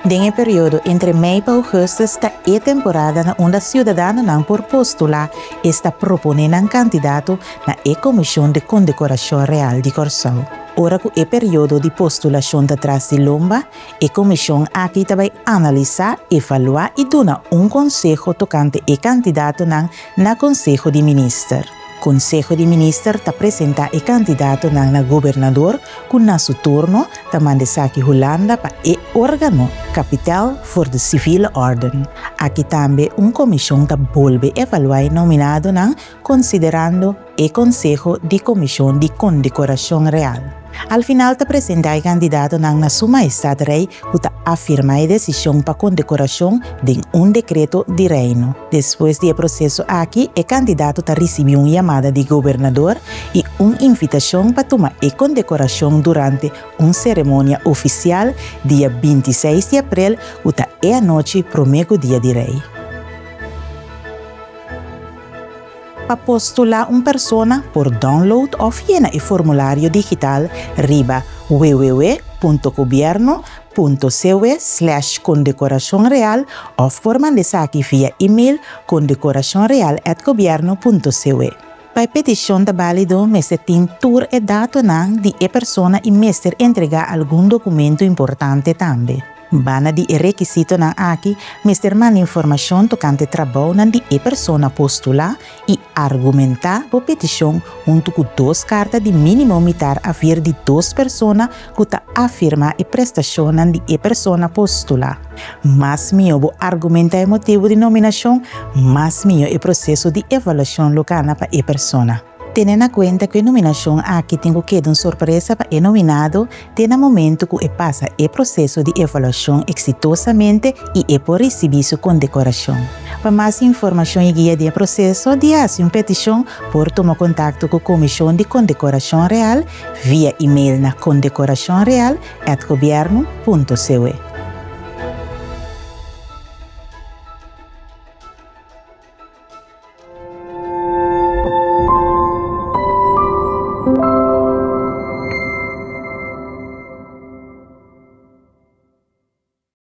Den e periodo entre mei pa ougùstùs ta e temporada na unda siudadanonan por postulá, esta proponé nan kandidato na e Komishon di Kondekorashon Real di Kòrsou. Ora ku e periodo di postulashon ta tras di lomba, e komishon aki ta bai analisá, evaluá i duna un konseho tokante e kandidatonan na Konseho di Minister. Konseho di Minister ta presentá e kandidatonan na Gobernador ku na su turno ta manda esaki Hulanda pa e órgano Kapitèl voor de Civiele Orden. Aki tambe un komishon ta bolbe evaluá e nominadonan konsiderando e konseho di Komishon di Kondekorashon Real. Al final ta presentá e kandidatonan na Su Mahestat Rei ku ta afirmá e desishon pa kondekorashon den un dekreto di Reino. Despues di e proseso aki e kandidato ta risibí un yamada di gobernador i un invitashon pa tuma e kondekorashon durante un seremonia ofisial dia 26 di aprel ku ta e anochi promé ku Dia di Rei. Pa postulá un persona por download òf yena e formulario digital riba www.gobierno.cw slash kondekorashonreal òf por manda esaki via email kondekorashonreal@gobierno.cw. Pa e petishon ta bálido mester tin tur e datonan di e persona i mester entregá algun dokumentu importante tambe. Banda di e rekisitonan aki mester manda informashon tokante trabounan di e persona postulá i argumentá bo petishon huntu ku dos karta di mínimo mitar afir di dos persona ku ta afirmá e prestashonnan di e persona postulá. Mas mihó bo argumentá e motibu di nominashon, mas mihó e proseso di evaluashon lo kana pa e persona. Tene na kuenta ku e nominashon aki tin ku keda un sorpresa pa e nominado te na momentu ku e pasa e proseso di evaluashon eksitosamente i e por risibí su kondekorashon. Pa mas informashon i guia di e proseso di hasi un petishon por tuma kontakto ku Komishon di Kondekorashon Real via email na kondekorashonreal at gobierno punto cw.